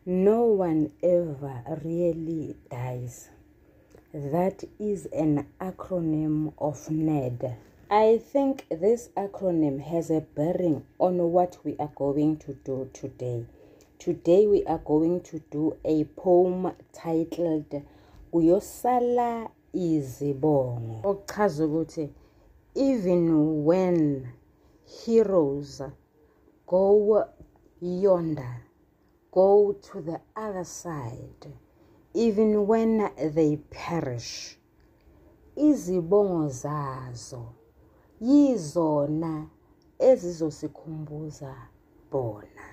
No one ever really dies. That is an acronym of NED. I think this acronym has a bearing on what we are going to do today. Today we are going to do a poem titled Kuyosala Izibongo. Okuchaza ukuthi even when heroes go yonder, go to the other side, even when they perish, izibongo zazo yizona ezizosikhumbuza bona.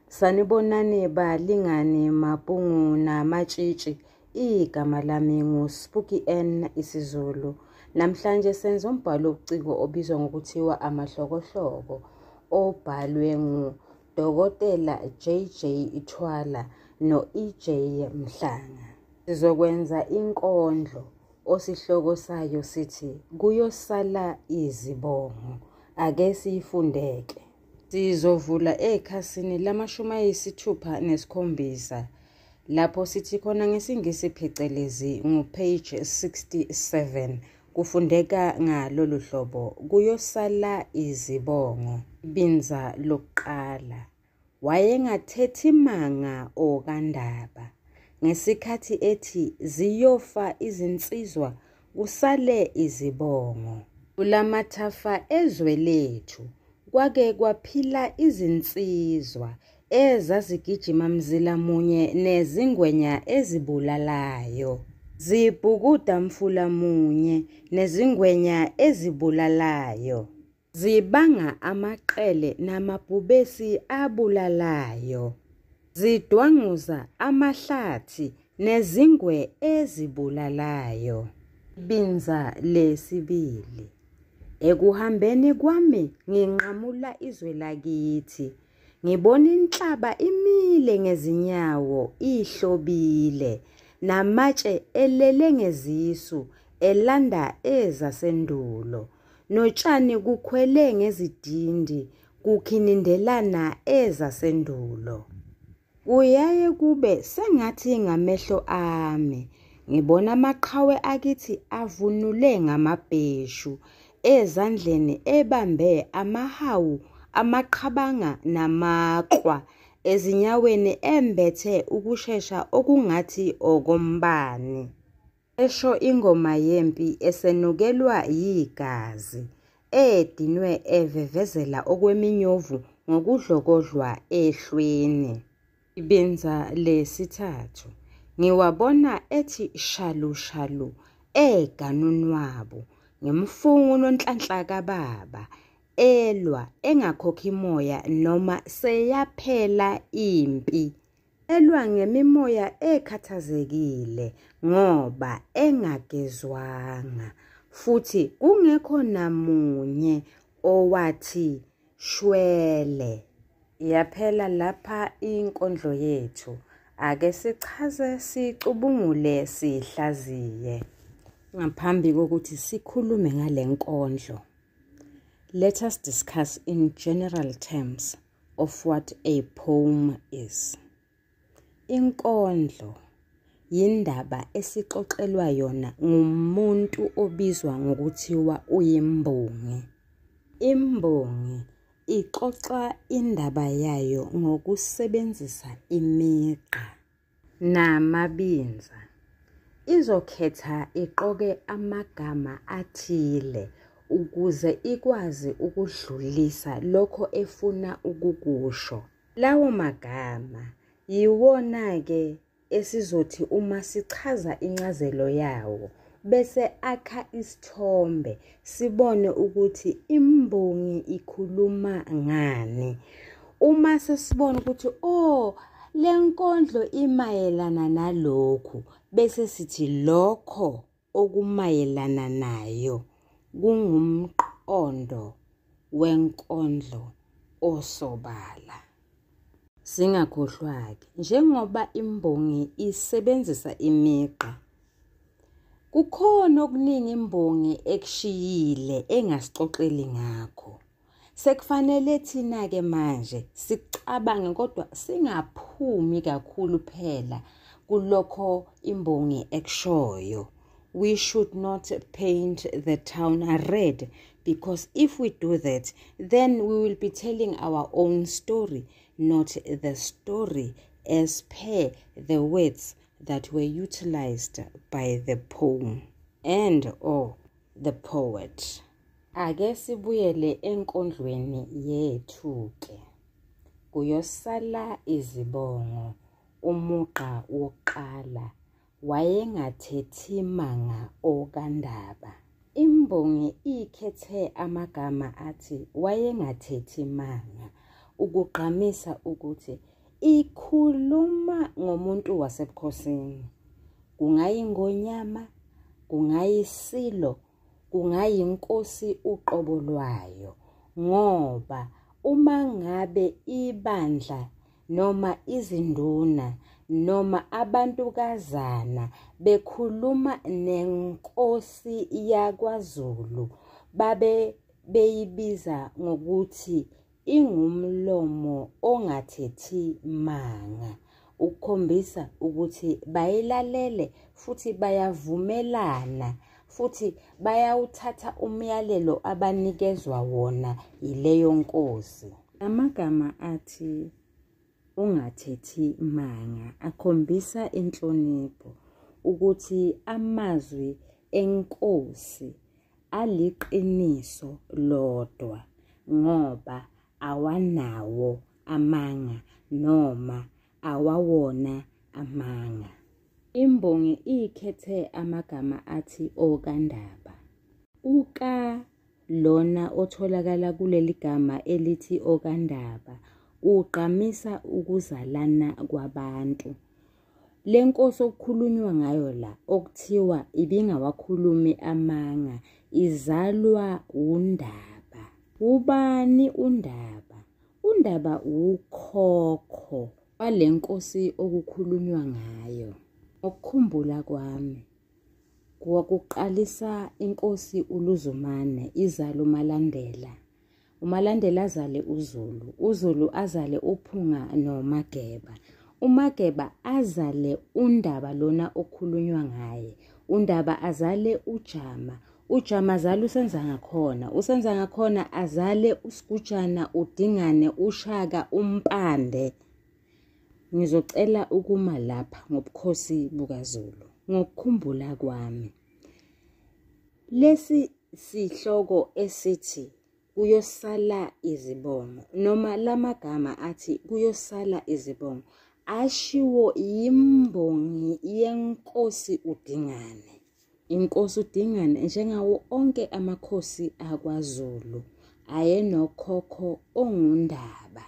Sanibonani balingani mapungu namatshitshi, igama lami nguSpooky N isiZulu. Namhlanje senza umbhalo wobuciko obizwa ngokuthiwa Amahlokohloko, obhalwe nguDokotela JJ Thwala no-EJ Mhlanga. Sizokwenza inkondlo osihloko sayo sithi Kuyosala Izibongo. Ake siyifundeke. Sizovula ekhasini lama-67 lapho sithi khona ngesiNgisi phecelezi ngu-page 67. Kufundeka ngalolu hlobo: Kuyosala izibongo. Ibinza lokuqala. Wayengathethi manga okaNdaba ngesikhathi ethi ziyofa izinsizwa kusale izibongo. Kulamathafa ezwe lethu kwake kwaphila izinsizwa ezazigijima mzila munye nezingwenya ezibulalayo. Zibhukuda mfula munye nezingwenya ezibulalayo. Zibanga amaqele namabhubesi abulalayo. Zidwanguza amahlathi nezingwe ezibulalayo. Ibinza lesibili. Ekuhambeni kwami nginqamula izwe lakithi, ngibona inhlaba imile ngezinyawo ihlobile, namatshe elele ngezisu elanda ezasendulo, notshani kukhwele ngezidindi kukhinindelana ezasendulo. Kuyaye kube sengathi ngamehlo ami ngibona amaqhawe akithi avunule ngamabheshu, ezandleni ebambe amahawu, amaqhabanga namaqwa, ezinyaweni embethe ukushesha okungathi okombani. Esho ingoma yempi esenukelwa yigazi, edinwe evevezela okweminyovu ngokudlokodlwa ehlweni. Ibinza lesithathu. Ngiwabona ethi shalu shalu eganunwabo ngemfungu nonhlanhla kababa, elwa engakhokhi moya noma seyaphela impi, elwa ngemimoya ekhathazekile ngoba engagezwanga, futhi kungekho namunye owathi shwele. Yaphela lapha inkondlo yethu. Ake sichaze, sicubungule, sihlaziye. Ngaphambi kokuthi sikhulume ngale nkondlo, let us discuss in general terms of what a poem is. Inkondlo yindaba esixoxelwa yona ngumuntu obizwa ngokuthiwa uyimbongi. Imbongi ixoxa indaba yayo ngokusebenzisa imigqa namabinza. Izokhetha iqoke amagama athile ukuze ikwazi ukudlulisa lokho efuna ukukusho. Lawo magama yiwona-ke esizothi uma sichaza incazelo yawo bese akha isithombe sibone ukuthi imbongi ikhuluma ngani. Uma sesibona ukuthi oh, le nkondlo imayelana nalokhu, bese sithi lokho okumayelana nayo kungumqondo wenkondlo osobala. Singakhohlwa-ke, njengoba imbongi isebenzisa imigqa, kukhona okuningi imbongi ekushiyile engasixoxeli ngakho. Sekufanele thina-ke manje sicabange kodwa singaphumi kakhulu phela kulokho imbongi ekushoyo. We should not paint the town red, because if we do that, then we will be telling our own story, not the story as per the words that were utilized by the poem and or the poet. Ake sibuyele enkondlweni yethu-ke. Kuyosala izibongo, umugqa wokuqala, wayengathethi manga okaNdaba. Imbongi ikhethe amagama athi wayengathethi manga ukugqamisa ukuthi ikhuluma ngomuntu wasebukhosini. Kungayingonyama, kungayisilo, kungayinkosi uqobo lwayo, ngoba uma ngabe ibandla noma izinduna noma abantukazana bekhuluma nenkosi yakwaZulu babe beyibiza ngokuthi ingumlomo ongathethi manga, ukukhombisa ukuthi bayilalele futhi bayavumelana futhi bayawuthatha umyalelo abanikezwa wona yileyo nkosi. Amagama athi ungathethi manga akhombisa inhlonipho, ukuthi amazwi enkosi aliqiniso lodwa ngoba awanawo amanga noma awawona amanga. Imbongi ikhethe amagama athi okaNdaba. Uka lona otholakala kuleli gama elithi okaNdaba ugqamisa ukuzalana kwabantu. Le nkosi okukhulunywa ngayo la okuthiwa ibingawakhulumi amanga izalwa uNdaba. Ubani uNdaba? UNdaba ukhokho wale nkosi okukhulunywa ngayo. Ngokukhumbula kwami, kwakuqalisa inkosi uLuzumane izala uMalandela. uMalandela azale uZulu, uZulu azale uPhunga noMageba. uMageba azale uNdaba lona okhulunywa ngaye. uNdaba azale uJama, uJama azale uSenzangakhona, uSenzangakhona azale uSigujana, uDingane, uShaka, uMpande. Ngizocela ukuma lapha ngobukhosi bukaZulu. Ngokukhumbula kwami, lesi sihloko esithi kuyosala izibongo noma lamagama athi kuyosala izibongo ashiwo yimbongi yenkosi uDingane. Inkosi uDingane, njengawo onke amakhosi akwaZulu, ayenokhokho onguNdaba.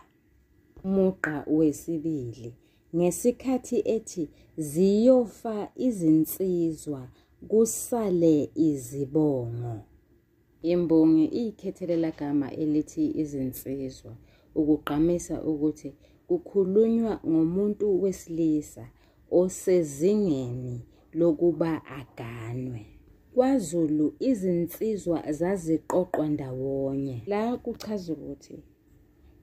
Umugqa wesibili, ngesikhathi ethi ziyofa izinsizwa kusale izibongo. Imbongi iyikhethele gama elithi izinsizwa ukugqamisa ukuthi kukhulunywa ngomuntu wesilisa osezingeni lokuba aganwe. KwaZulu izinsizwa zaziqoqwa ndawonye. La kuchaza ukuthi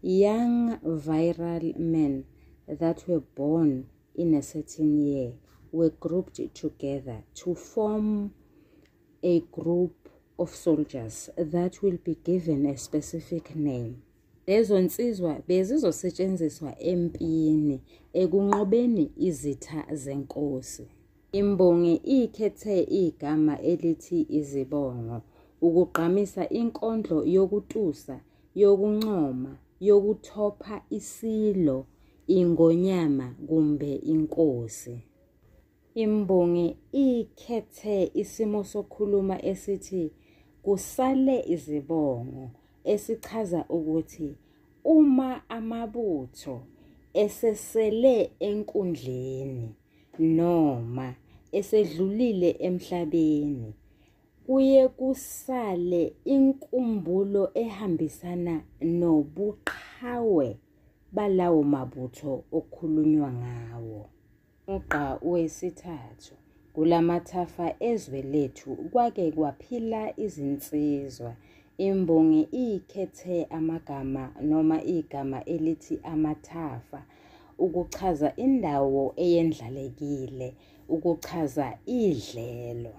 young virile men that were born in a certain year were grouped together to form a group of soldiers that will be given a specific name. Lezo nsizwa bezizosetshenziswa empini ekunqobeni izitha zenkosi. Imbongi ikhethe igama elithi izibongo ukugqamisa inkondlo yokutusa, yokuncoma, yokuthopha isilo, ingonyama kumbe inkosi. Imbongi ikhethe isimo sokukhuluma esithi kusale izibongo, esichaza ukuthi uma amabutho esesele enkundleni noma esedlulile emhlabeni, kuye kusale inkumbulo ehambisana nobuqhawe balawo mabutho okukhulunywa ngawo. Umugqa wesithathu, kulamathafa ezwe lethu kwake kwaphila izinsizwa. Imbongi ikhethe amagama noma igama elithi amathafa ukuchaza indawo eyendlalekile, ukuchaza idlelo.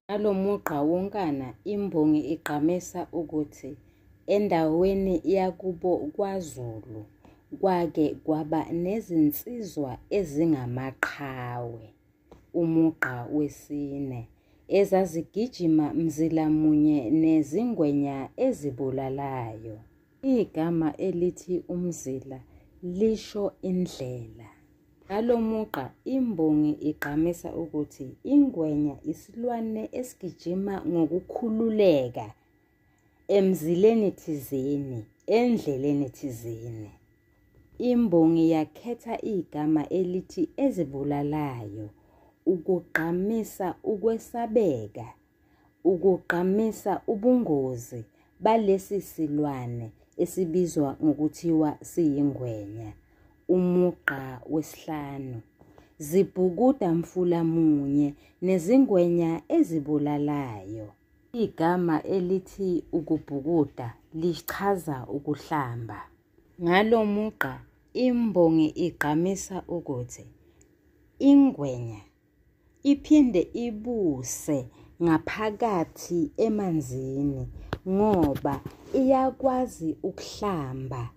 Ngalo mugqa wonkana imbongi igqamisa ukuthi endaweni yakubo kwaZulu kwake kwaba nezinsizwa ezingamaqhawe. Umugqa wesine, ezazigijima mzila munye nezingwenya ezibulalayo. Igama elithi umzila lisho indlela. Ngalo mugqa imbongi igqamisa ukuthi ingwenya isilwane esigijima ngokukhululeka emzileni thizeni, endleleni thizeni. Imbongi yakhetha igama elithi ezibulalayo ukugqamisa ukwesabeka, ukugqamisa ubungozi balesi silwane esibizwa ngokuthiwa siyingwenya. Umugqa wesihlanu, zibhukuda mfula munye nezingwenya ezibulalayo. Igama elithi ukubhukuda lichaza ukuhlamba. Ngalo mugqa imbongi igqamisa ukuthi ingwenya iphinde ibuse ngaphakathi emanzini ngoba iyakwazi ukuhlamba.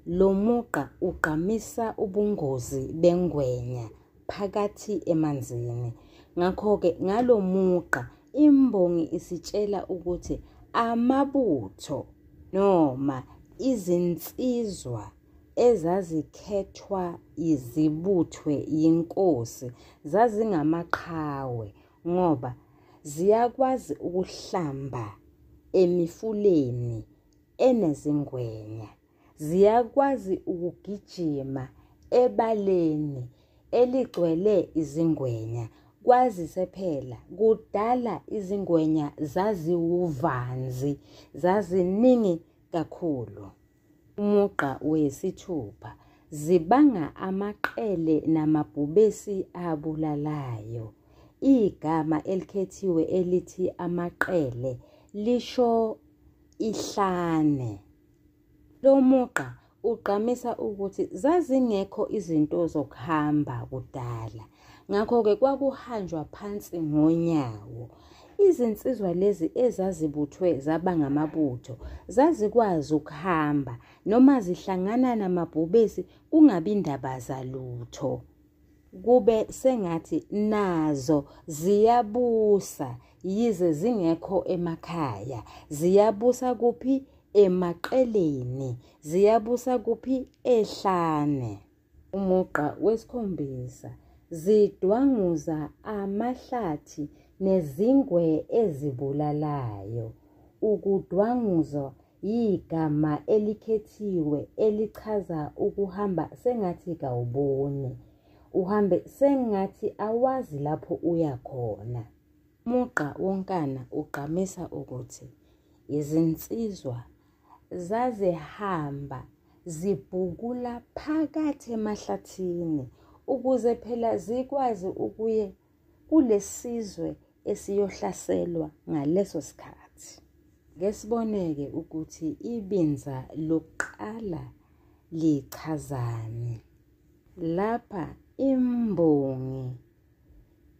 Lo mugqa ugqamisa ubungozi bengwenya phakathi emanzini. Ngakho-ke ngalo mugqa imbongi isitshela ukuthi amabutho noma izinsizwa ezazikhethwa izibuthwe yinkosi zazingamaqhawe ngoba ziyakwazi ukuhlamba emifuleni enezingwenya, ziyakwazi ukugijima ebaleni eligcwele izingwenya. Kwazise phela kudala izingwenya zaziwuvanzi, zaziningi kakhulu. Umugqa wesithupha, zibanga amaqele namabhubesi abulalayo. Igama elikhethiwe elithi amaqele lisho ihlane. Lo mugqa ugqamisa ukuthi zazingekho izinto zokuhamba kudala, ngakho-ke kwakuhanjwa phansi ngonyawo. Izinsizwa lezi ezazibuthwe zaba ngamabutho zazikwazi ukuhamba noma zihlangana namabhubesi kungabi ndaba zalutho. Kube sengathi nazo ziyabusa yize zingekho emakhaya. Ziyabusa kuphi? Emaqeleni. Ziyabusa kuphi? Ehlane. Umugqa wesikhombisa, zidwanguza amahlathi nezingwe ezibulalayo. Ukudwanguzwa yigama elikhethiwe elichaza ukuhamba sengathi kawuboni, uhambe sengathi awazi lapho uya khona. Umugqa wonkana ugqamisa ukuthi izinsizwa zazihamba zibhukula phakathi emahlathini ukuze phela zikwazi ukuye kulesizwe esiyohlaselwa ngaleso sikhathi. Ke siboneke ukuthi ibinza lokuqala lichazani. Lapha imbongi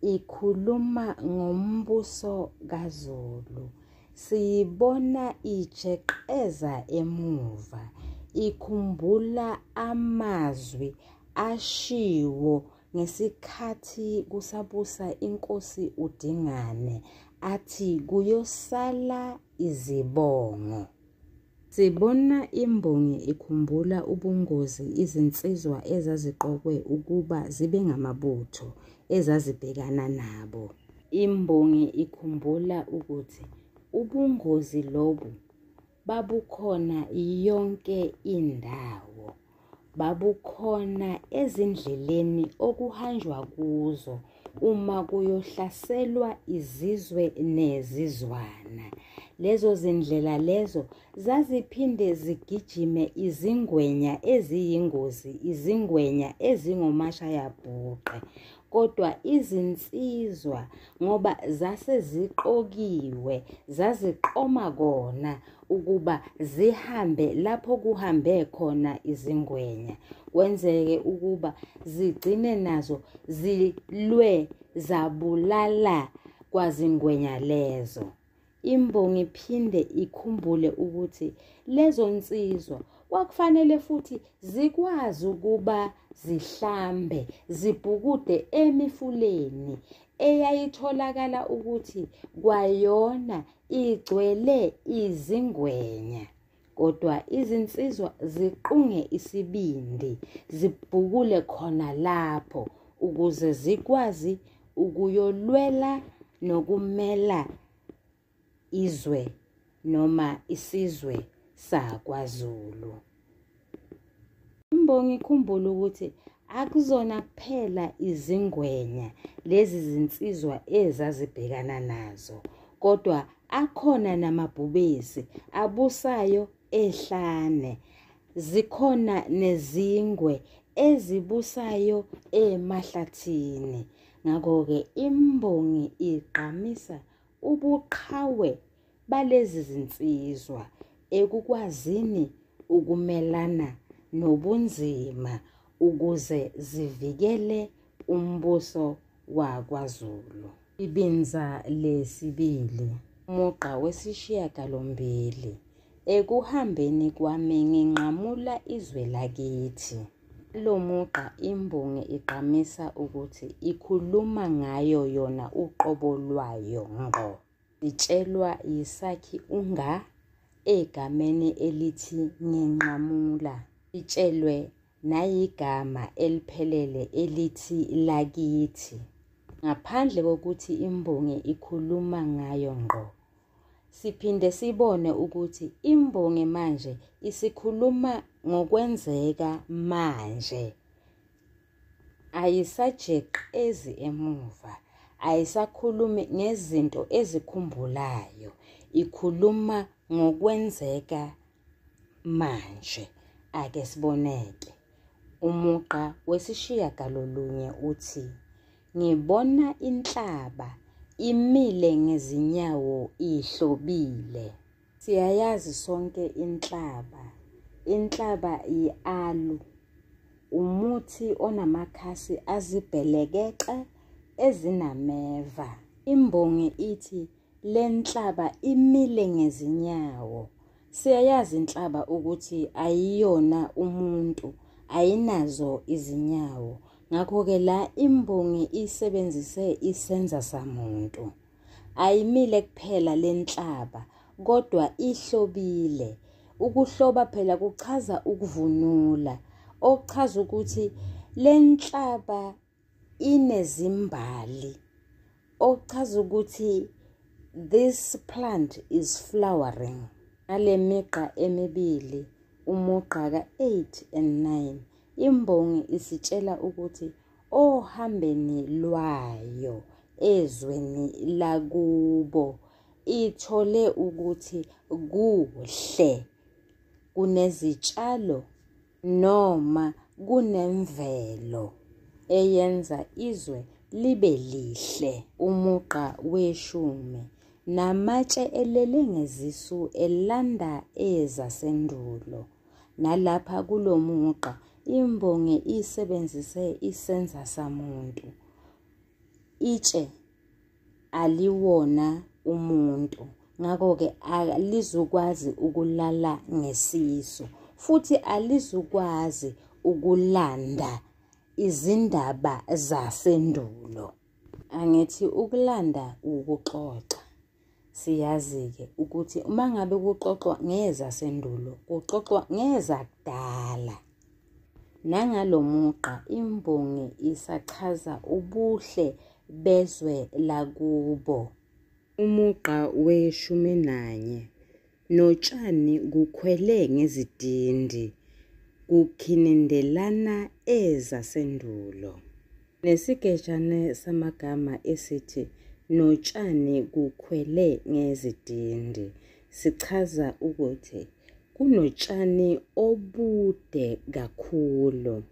ikhuluma ngombuso kaZulu. Siyibona ijeqeza emuva, ikhumbula amazwi ashiwo ngesikhathi kusabusa inkosi uDingane athi kuyosala izibongo. Sibona imbongi ikhumbula ubungozi izinsizwa ezaziqokwe ukuba zibe ngamabutho ezazibhekana nabo. Imbongi ikhumbula ukuthi ubungozi lobu babukhona yonke indawo. Babukhona ezindleleni okuhanjwa kuzo uma kuyohlaselwa izizwe nezizwana. Lezo zindlela lezo zaziphinde zigijime izingwenya eziyingozi, izingwenya ezingomashayabhuqe. Kodwa izinsizwa ngoba zase ziqokiwe, zaziqoma kona ukuba zihambe lapho kuhambe khona izingwenya. Kwenzeke ukuba zigcine nazo zilwe zabulala kwazingwenya lezo. Imbongi iphinde ikhumbule ukuthi lezo nsizwa kwakufanele futhi zikwazi ukuba zihlambe zibhukude emifuleni eyayitholakala ukuthi kwayona igcwele izingwenya. Kodwa izinsizwa ziqunge isibindi zibhukule khona lapho ukuze zikwazi ukuyolwela nokumela izwe noma isizwe sakwaZulu. Imbongi ikhumbula ukuthi akuzona kuphela izingwenya lezi zinsizwa ezazibhekana nazo, kodwa akhona namabhubesi abusayo ehlane. Zikhona nezingwe ezibusayo emahlathini. Ngakho-ke imbongi igqamisa ubuqhawe balezi zinsizwa ekukwazini ukumelana nobunzima ukuze zivikele umbuso wakwaZulu. Ibinza lesibili, umugqa wesishiyagalombili. Ekuhambeni kwami nginqamula izwe lakithi. Lo mugqa imbongi igqamisa ukuthi ikhuluma ngayo yona uqobo lwayo ngqo. Sitshelwa yisakhi unga egameni elithi nginqamula. Sitshelwe nayigama eliphelele elithi lakithi. Ngaphandle kokuthi imbongi ikhuluma ngayo ngqo. Siphinde sibone ukuthi imbongi manje isikhuluma ngokwenzeka manje. Ayisajeqezi emuva, ayisakhulumi ngezinto ezikhumbulayo, ikhuluma ngokwenzeka manje. Ake siboneke. Umugqa wesishiyagalolunye uthi, Ngibona inhlaba imile ngezinyawo ihlobile. Siyayazi sonke inhlaba. Inhlaba yi-alu, umuthi onamakhasi azibhelekexe ezinameva. Imbongi ithi le nhlaba imile ngezinyawo. Siyayazi inhlaba ukuthi ayiyona umuntu, ayinazo izinyawo. Ngakho-ke la imbongi isebenzise isenza samuntu. Ayimile kuphela le nhlaba kodwa ihlobile. Ukuhloba phela kuchaza ukuvunula, okuchaza ukuthi le nhlaba inezimbali, okuchaza ukuthi this plant is flowering. Ngale migqa emibili, umugqa ka-8 and 9, imbongi isitshela ukuthi ohambeni lwayo ezweni lakubo ithole ukuthi kuhle, kunezitshalo noma kunemvelo eyenza izwe libe lihle. Umugqa weshumi, namatshe elele ngezisu elanda ezasendulo. Nalapha kulo mugqa imbongi isebenzise isenza samuntu. Itshe aliwona umuntu, ngakho-ke alizukwazi ukulala ngesisu futhi alizukwazi ukulanda izindaba zasendulo. Angithi ukulanda ukuxoxa. Siyazi-ke ukuthi uma ngabe kuxoxwa ngezasendulo, kuxoxwa ngezakudala. Nangalo mugqa imbongi isachaza ubuhle bezwe lakubo. Umugqa weshumi nanye, notshani kukhwele ngezidindi, kukhinindelana ezasendulo. Nesigejane samagama esithi notshani kukhwele ngezidindi. Sichaza ukuthi kunotshani obude kakhulu.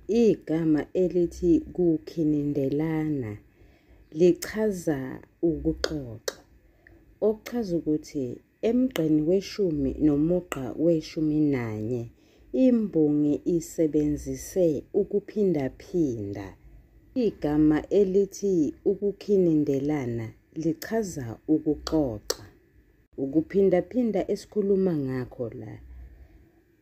Igama elithi kukhinindelana lichaza ukuxoxa, okuchaza ukuthi emgqeni weshumi nomugqa weshumi nanye imbongi isebenzise ukuphindaphinda. Igama elithi ukukhinindelana lichaza ukuxoxa. Ukuphindaphinda esikhuluma ngakho la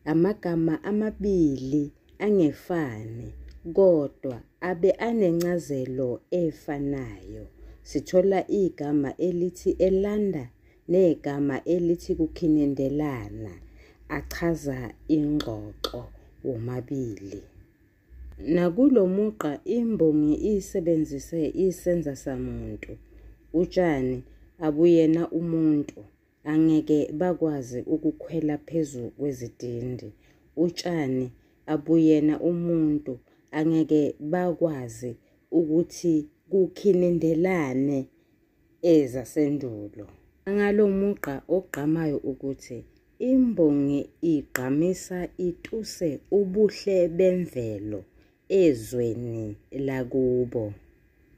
amagama amabili angefani kodwa abe anencazelo efanayo. Sithola igama elithi elanda negama elithi kukhinindelana achaza ingxoxo womabili. Nakulo mugqa imbongi isebenzise isenza samuntu. Utshani abuyena umuntu, angeke bakwazi ukukhwela phezu kwezidindi. Utshani abuyena umuntu, angeke bakwazi ukuthi kukhinindelane ezasendulo. Ngalo mugqa ogqamayo ukuthi imbongi igqamisa ituse ubuhle bemvelo ezweni lakubo.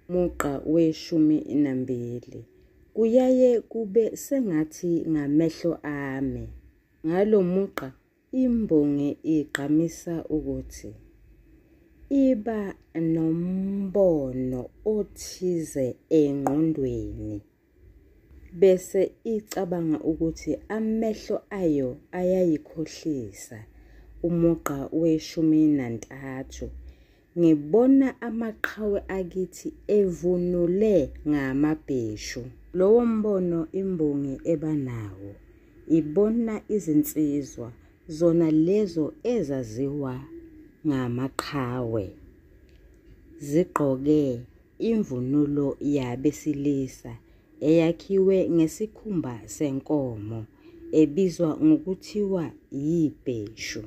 Mugqa weshumi nambili, kuyaye kube sengathi ngamehlo ami. Ngalo mugqa imbongi igqamisa ukuthi iba nombono othize engqondweni bese icabanga ukuthi amehlo ayo ayayikhohlisa. Umugqa weshumi nantathu, ngibona amaqhawe akithi evunule ngamabheshu. Lowo mbono imbongi ebanawo ibona izinsizwa zona lezo ezaziwa ngamaqhawe zigqoke imvunulo yabesilisa eyakhiwe ngesikhumba senkomo ebizwa ngokuthiwa yibheshu.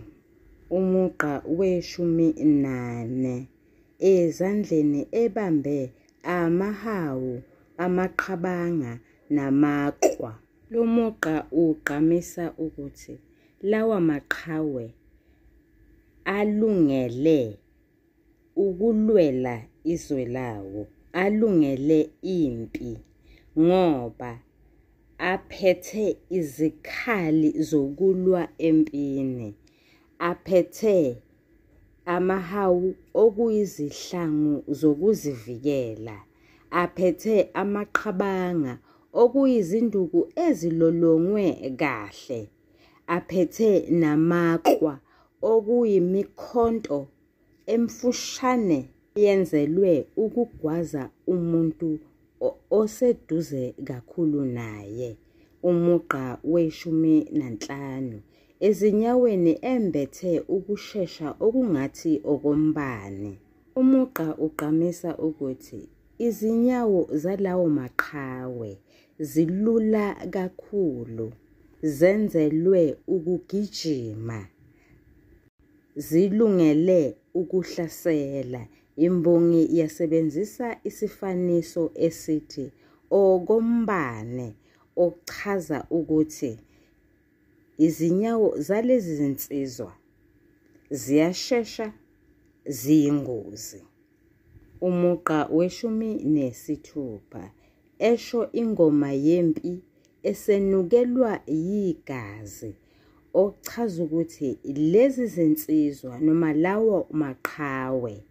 Umugqa weshumi nane, ezandleni ebambe amahawu, amaqhabanga namaklwa. Lo mugqa ugqamisa ukuthi lawa maqhawe alungele ukulwela izwe lawo, alungele impi ngoba aphethe izikhali zokulwa empini, aphethe amahawu okuyizihlangu zokuzivikela, aphethe amaqhabanga okuyizinduku ezilolongwe kahle, aphethe namaklwa okuyimikhonto emfushane yenzelwe ukugwaza umuntu oseduze kakhulu naye. Umugqa weshumi nanhlanu, ezinyaweni embethe ukushesha okungathi okombane. Umugqa ugqamisa ukuthi izinyawo zalawo maqhawe zilula kakhulu, zenzelwe ukugijima, zilungele ukuhlasela. Imbongi yasebenzisa isifaniso esithi okombane, okuchaza ukuthi izinyawo zalezi zinsizwa ziyashesha, ziyingozi. Umugqa weshumi nesithupha, esho ingoma yempi esenukelwa yigazi, okuchaza ukuthi lezi zinsizwa noma lawo maqhawe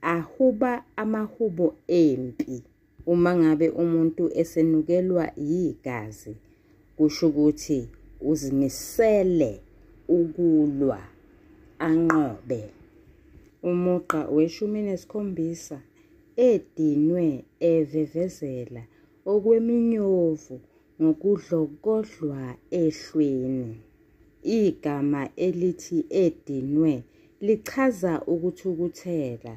ahuba amahubo empi. Uma ngabe umuntu esenukelwa yigazi, kusho ukuthi uzimisele ukulwa anqobe. Umugqa weshumi nesikhombisa, edinwe evevezela okweminyovu ngokudlokodlwa ehlweni. Igama elithi edinwe lichaza ukuthukuthela.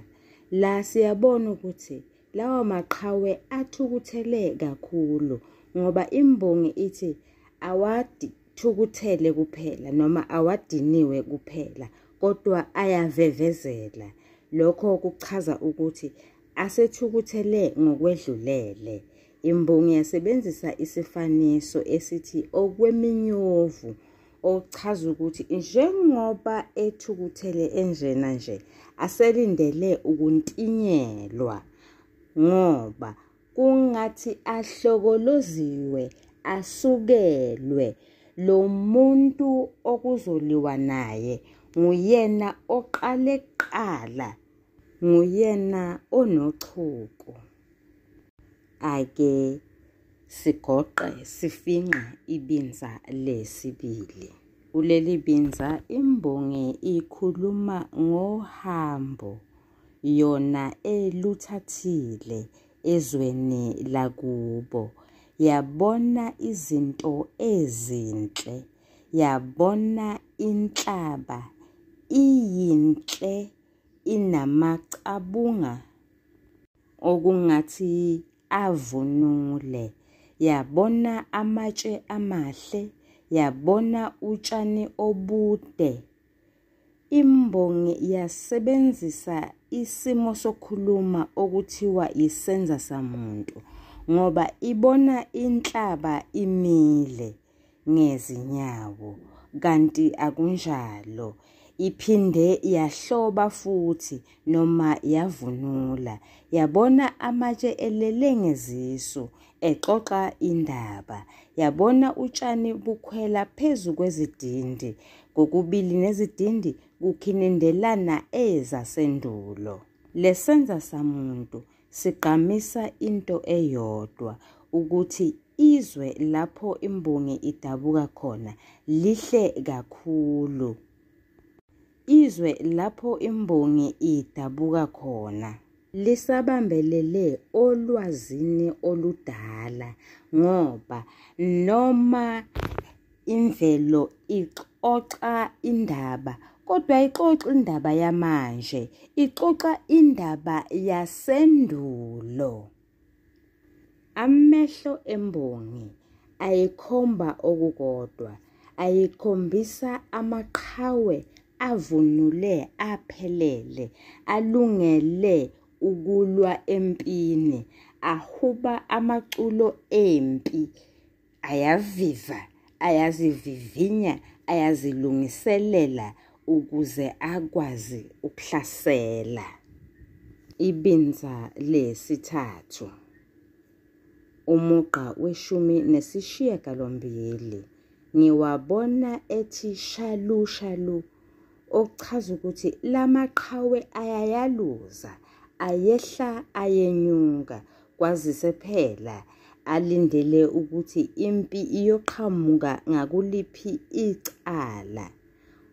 La siyabona ukuthi lawa maqhawe athukuthele kakhulu ngoba imbongi ithi awadithukuthele kuphela noma awadiniwe kuphela, kodwa ayavevezela. Lokho kuchaza ukuthi Asethukuthele ngokwedlulele. Imbongi yasebenzisa isifaniso esithi okweminyovu, okuchaza ukuthi njengoba ethukuthele enjena nje, aselindele ukuntinyelwa ngoba kungathi ahlokoloziwe, asukelwe. Lo muntu okuzoliwa naye nguyena oqale kuqala, nguyena onochuku. Ake sigoqe sifinqe ibinza lesibili. Kuleli binza imbongi ikhuluma ngohambo yona eluthathile ezweni lakubo, yabona izinto ezinhle, yabona inhlaba iyinhle inamacabunga okungathi avunule, yabona amatshe amahle, yabona utshani obude. Imbongi yasebenzisa isimo sokukhuluma okuthiwa isenza samuntu ngoba ibona inhlaba imile ngezinyawo kanti akunjalo. Iphinde yahloba futhi noma yavunula, yabona amatshe elele ngezisu exoxa indaba, yabona utshani bukhwela phezu kwezidindi, kokubili nezidindi kukhinindelana ezasendulo. Lesenza samuntu sigqamisa into eyodwa, ukuthi izwe lapho imbongi idabuka khona lihle kakhulu. Izwe lapho imbongi idabuka khona lisabambelele olwazini oludala ngoba noma imvelo ixoxa indaba kodwa ayixoxi indaba yamanje, ixoxa indaba yasendulo. Amehlo embongi ayikhomba okukodwa, ayikhombisa amaqhawe avunule aphelele, alungele ukulwa empini, ahuba amaculo empi, ayaviva, ayazivivinya, ayazilungiselela ukuze akwazi ukuhlasela. Ibinza lesithathu, umugqa weshumi nesishiyagalombili, ngiwabona ethi shalu shalu, okuchaza ukuthi lamaqhawe ayayaluza, ayehla ayenyuka, kwazise phela alindele ukuthi impi iyoqhamuka ngakuliphi icala.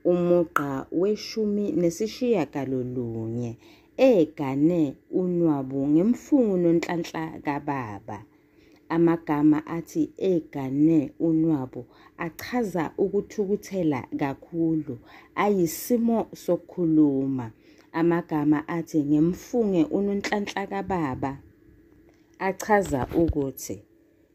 Umugqa weshumi nesishiyagalolunye, egane unwabu ngemfungu nonhlanhla kababa. Amagama athi egane unwabu achaza ukuthukuthela kakhulu, ayisimo sokukhuluma. Amagama athi ngemfunge unonhlanhla kababa achaza ukuthi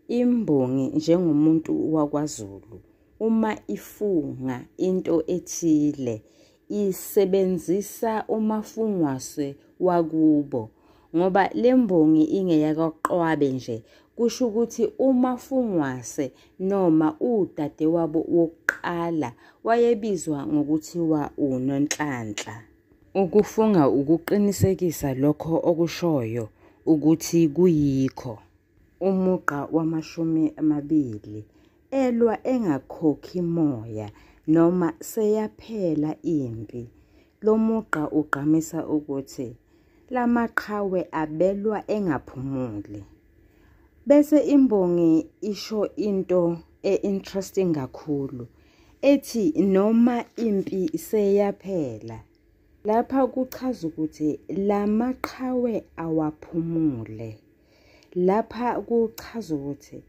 imbongi njengomuntu wakwaZulu uma ifunga into ethile isebenzisa umafungwase wakubo, ngoba lembongi ingeyakwaQwabe nje, kusho ukuthi umafungwase noma udadewabo wokuqala wayebizwa ngokuthiwa uNonhlanhla. Ukufunga ukuqinisekisa lokho okushoyo ukuthi kuyikho. Umugqa wamashumi amabili, elwa engakhokhi moya noma seyaphela impi. Lo mugqa ugqamisa ukuthi lamaqhawe abelwa engaphumuli. Bese imbongi isho into e-interesting kakhulu ethi noma impi seyaphela. Lapha kuchaza ukuthi lamaqhawe awaphumule. Lapha kuchaza ukuthi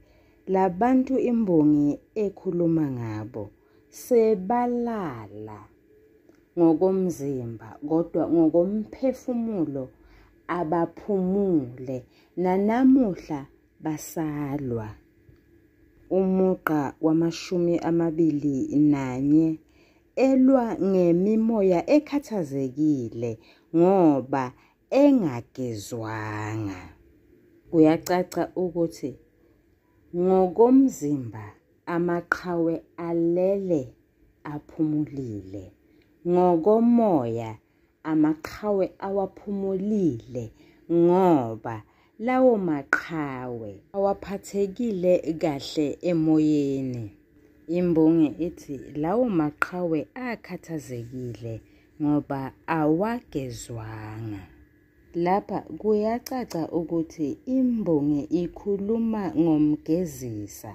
labantu imbongi ekhuluma ngabo sebalala ngokomzimba kodwa ngokomphefumulo abaphumule, nanamuhla basalwa. Umugqa wamashumi amabili nanye, elwa ngemimoya ekhathazekile ngoba engagezwanga. Kuyacaca ukuthi ngokomzimba amaqhawe alele aphumulile, ngokomoya amaqhawe awaphumulile ngoba lawo maqhawe awaphathekile kahle emoyeni. Imbongi ithi lawo maqhawe akhathazekile ngoba awagezwanga. Lapha kuyacaca ukuthi imbongi ikhuluma ngomgezisa,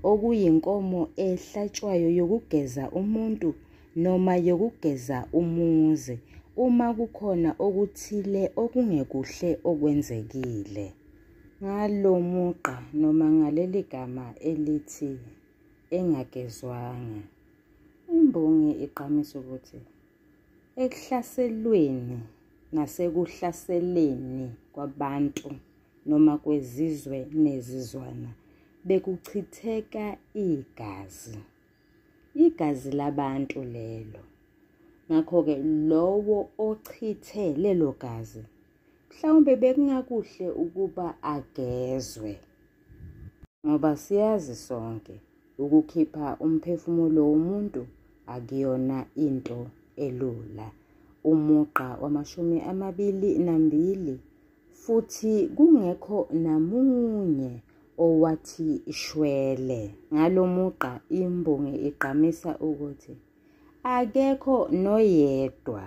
okuyinkomo ehlatshwayo yokugeza umuntu noma yokugeza umuzi uma kukhona okuthile okungekuhle okwenzekile. Ngalo mugqa noma ngaleli gama elithi engagezwanga, imbongi igqamisa ukuthi ekuhlaselweni nasekuhlaseleni kwabantu noma kwezizwe nezizwana bekuchitheka igazi, igazi labantu lelo. Ngakho-ke lowo ochithe lelo gazi mhlawumbe bekungakuhle ukuba agezwe, ngoba siyazi sonke ukukhipha umphefumulo womuntu akuyona into elula. Umugqa wamashumi 22, futhi kungekho namunye owathi shwele. Ngalo mugqa imbongi igqamisa ukuthi akekho noyedwa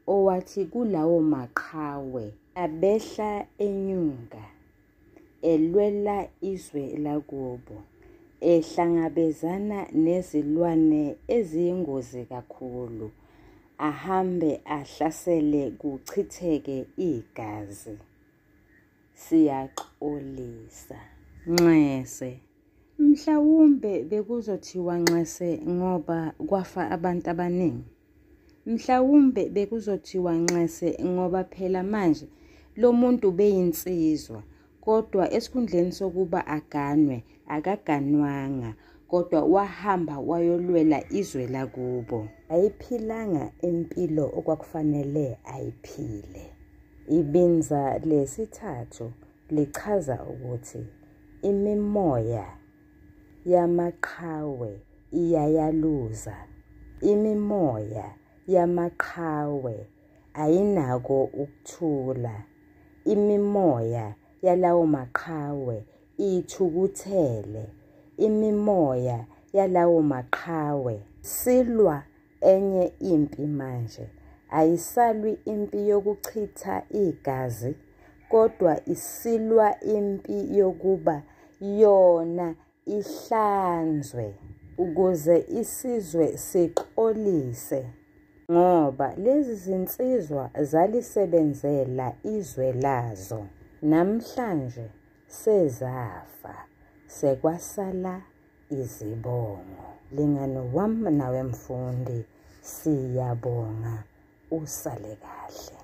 owathi kulawo maqhawe abehla enyuka elwela izwe lakubo, ehlangabezana nezilwane eziyingozi kakhulu, ahambe ahlasele kuchitheke igazi. Siyaxolisa. Nxese. Mhlawumbe bekuzothiwa nxese ngoba kwafa abantu abaningi. Mhlawumbe bekuzothiwa nxese ngoba phela manje lo muntu ubeyinsizwa, kodwa esikhundleni sokuba aganwe, akaganwanga, kodwa wahamba wayolwela izwe lakubo. Ayiphilanga impilo okwakufanele ayiphile. Ibinza lesithathu lichaza ukuthi imimoya yamaqhawe iyayaluza. Imimoya yamaqhawe ayinako ukuthula. Imimoya yalawo maqhawe ithukuthele. Imimoya yalawo maqhawe silwa enye impi manje. Ayisalwi impi yokuchitha igazi, kodwa isilwa impi yokuba yona ihlanzwe ukuze isizwe sixolise, ngoba lezi zinsizwa zalisebenzela izwe lazo. Namhlanje sezafa, sekwasala izibongo. Lingani wami nawe mfundi, siyabonga, usale kahle.